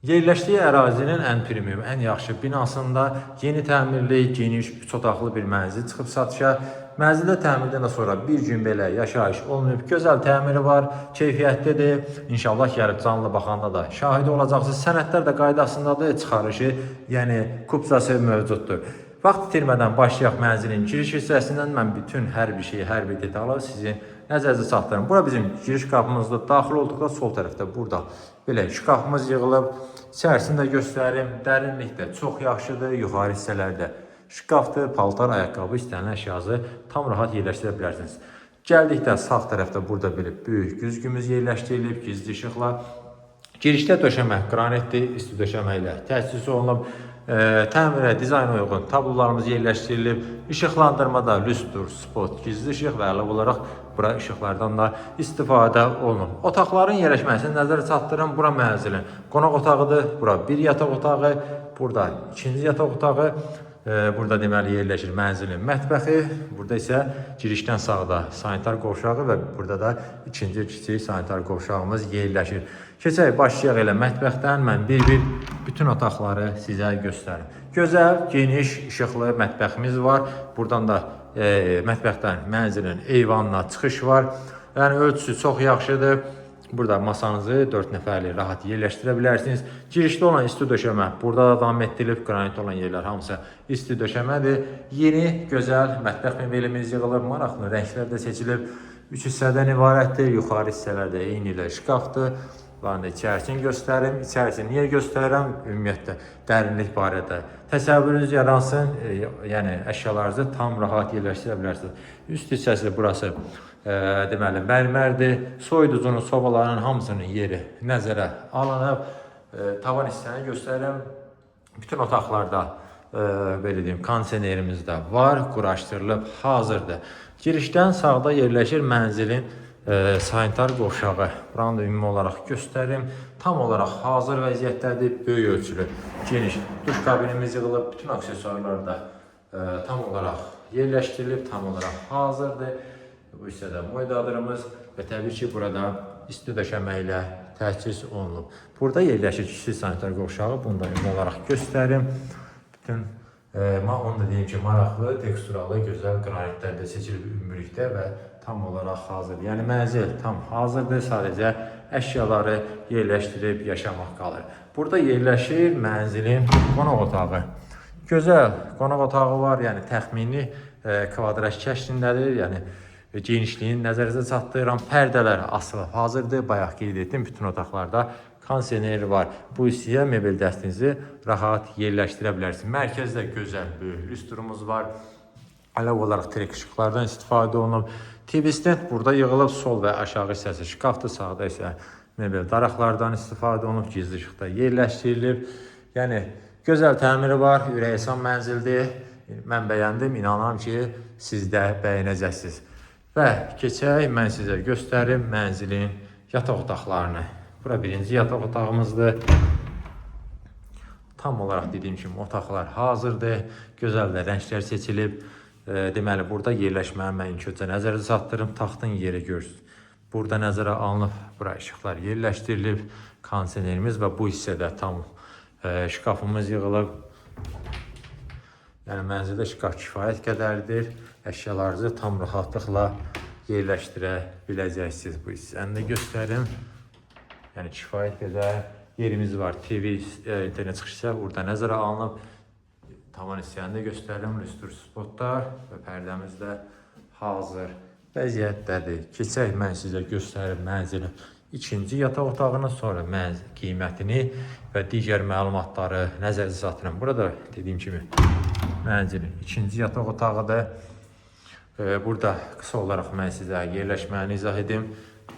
Yerləşdiyi ərazinin ən premium, ən yaxşı binasında yeni təmirli, geniş, 3 otaqlı bir mənzil çıxıb satışa. Mənzildə təmirdən də sonra bir gün belə yaşayış olmayıb. Gözəl təmiri var, keyfiyyətlidir. İnşallah gəlib canlı baxanda da şahidi olacaqsınız. Sənədlər də qaydasındadır, çıxarışı, yəni kupçası mövcuddur. Vaxt itirmədən başlayaq mənzilin giriş hissəsindən. Mən bütün hər bir şeyi, hər bir detalı sizin nəzərinizə çatdırım. Bura bizim giriş qapımızdır. Daxil olduqda sol tərəfdə burada belə şkafımız yığılıb. İçərisini də göstərim. Dərinlik də çox yaxşıdır. Yuxarı hissələrdə şkafdır, paltar, ayaqqabı, istənilən əşyanızı tam rahat yerləşdirə bilərsiniz. Gəldikdə sağ tərəfdə burada belə böyük güzgümüz yerləşdirilib, gizli işıqla. Girişdə döşəmə qranitdir, isti döşəmə ilə təchiz olunub. Təmirə, dizayna uyğun tablolarımız yerləşdirilib. İşıqlandırmada lüstr, spot, gizli işıq və əlavə olaraq bura işıqlardan da istifadə olunub. Otaqların yerləşməsini nəzərə çatdırın. Bura mənzilin qonaq otağıdır, bura bir yataq otağı, burada ikinci yataq otağı. Burada deməli yerləşir mənzilin mətbəxi, burada isə girişdən sağda sanitar qovşağı və burada da ikinci kiçik sanitar qovşağımız yerləşir. Keçək, başlayaq elə mətbəxdən. Mən bir-bir bütün otaqları sizə göstərim. Gözəl, geniş, işıqlı mətbəximiz var. Buradan da mətbəxdən mənzilin eyvanına çıxış var. Yəni ölçüsü çox yaxşıdır. Burada masanızı 4 nəfərlik rahat yerləşdirə bilərsiniz. Girişdə olan isti döşəmə burada da davam etdirilib. Qranit olan yerlər hamısı isti döşəmədir. Yeni, gözəl mətbəx mebelimiz yığılıb, maraqlı rənglər də seçilib. 3 hissədən ibarətdir. Yuxarı hissələrdə eyni ilə şkafdır. Bunların da içərisini göstərim. İçərisini niyə göstərirəm? Ümumiyyətlə dərinlik barədə təsəvvürünüz yaransın. Yəni əşyalarınızı tam rahat yerləşdirə bilərsiniz. Üst hissəsi burası deməli mərmərdir. Soyuducunun, sobaların hamısının yeri nəzərə alınıb. Tavan hissəni göstərirəm. Bütün otaqlarda belə deyim, kondisionerimiz də var, quraşdırılıb, hazırdır. Girişdən sağda yerləşir mənzilin sanitar qovşağı. Buranı da ümumi olaraq göstərim. Tam olaraq hazır vəziyyətdədir, böyük ölçülü, geniş duş kabinimiz yığılıb, bütün aksesuarlar da tam olaraq yerləşdirilib, tam olaraq hazırdır. Bu hissədə moydadırımız və təbii ki, burada isti döşəmə ilə təchiz olunub. Burada yerləşir kiçik sanitar qovşağı. Bunu da ümumi olaraq göstərim. Bütün onu da deyim ki, maraqlı, teksturalı, gözəl qranitlər də seçilib ümumilikdə və tam olaraq hazırdır. Yəni mənzil tam hazırdır, sadəcə əşyaları yerləşdirib yaşamaq qalır. Burada yerləşir mənzilin qonaq otağı. Gözəl qonaq otağı var, yəni təxmini kvadrat şəklindədir, yəni genişliyini nəzərinizə çatdırıram. Pərdələr asılıb hazırdır. Bayaq qeyd etdim, bütün otaqlarda kondisioner var. Bu hissəyə mebel dəstinizi rahat yerləşdirə bilərsiniz. Mərkəzdə gözəl böyük lüstrumuz var. Əlavə olaraq trek işıqlardan istifadə olunub. TV stand burada yığılıb, sol və aşağı hissəsi şkafdır, sağda isə mebel daraqlardan istifadə olunub, gizli işıqda yerləşdirilib. Yəni gözəl təmiri var, ürək mənzildir. Mən bəyəndim, inanıram ki, siz də bəyənəcəksiniz. Və keçək, mən sizə göstərim mənzilin yataq otaqlarını. Bura birinci yataq otağımızdır. Tam olaraq dediyim kimi otaqlar hazırdır. Gözəl də rənglər seçilib. Deməli burada yerləşməni mən ilk öncə nəzərə çatdırım. Taxtın yeri görürsünüz. Burada nəzərə alınıb, bura işıqlar yerləşdirilib, kondisionerimiz və bu hissədə tam şkafımız yığılıb. Yəni mənzildə şkaf kifayət qədərdir. Əşyalarınızı tam rahatlıqla yerləşdirə biləcəksiniz. Bu hissəni də göstərim. Yəni kifayət qədər yerimiz var. TV, internet çıxış hissə burada nəzərə alınıb. Tavan hissəni də göstərim. Lüstr spotlar və pərdəmiz də hazır vəziyyətdədir. Keçək, mən sizə göstərim mənzilin ikinci yataq otağını, sonra mənzil qiymətini və digər məlumatları nəzərə çatdırıram. Burada dediyim kimi mənzilin ikinci yataq otağıdır. Burada qısa olaraq mən sizə yerləşməni izah edim.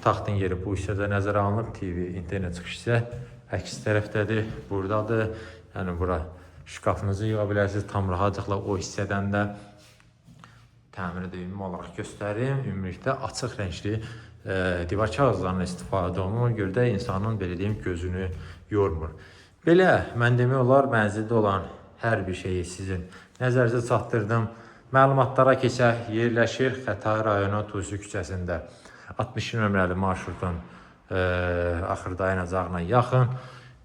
Taxtın yeri bu hissədə nəzərə alınıb. TV, internet çıxış hissə əks tərəfdədir, buradadır. Yəni bura şkafınızı yığa bilərsiniz tam rahatlıqla o hissədən də. Təmiri də ümumi olaraq göstərim. Ümumilikdə açıq rəngli divar kağızlarından istifadə olunur. Ona görə də insanın belə deyim gözünü yormur. Belə mən demək olar mənzildə olan hər bir şeyi sizin nəzərinizə çatdırdım. Məlumatlara keçək. Yerləşir Xətai rayonu Tusi küçəsində 62 nömrəli marşrutun axır dayanacağına yaxın.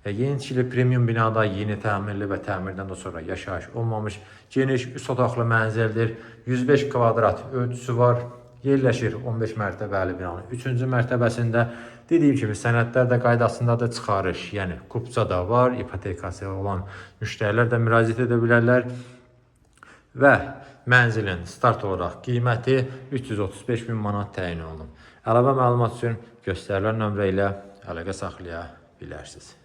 Yeni tikili premium binada yeni təmirli və təmirdən də sonra yaşayış olmamış geniş 3 otaqlı mənzildir. 105 kvadrat ölçüsü var. Yerləşir 15 mərtəbəli binanın 3-cü mərtəbəsində. Dediyim kimi sənədlər də qaydasındadır, çıxarış, yəni kupça da var, ipotekası olan müştərilər də müraciət edə bilərlər. Və mənzilin start olaraq qiyməti 335 min manat təyin olunub. Əlavə məlumat üçün göstərilən nömrə ilə əlaqə saxlaya bilərsiniz.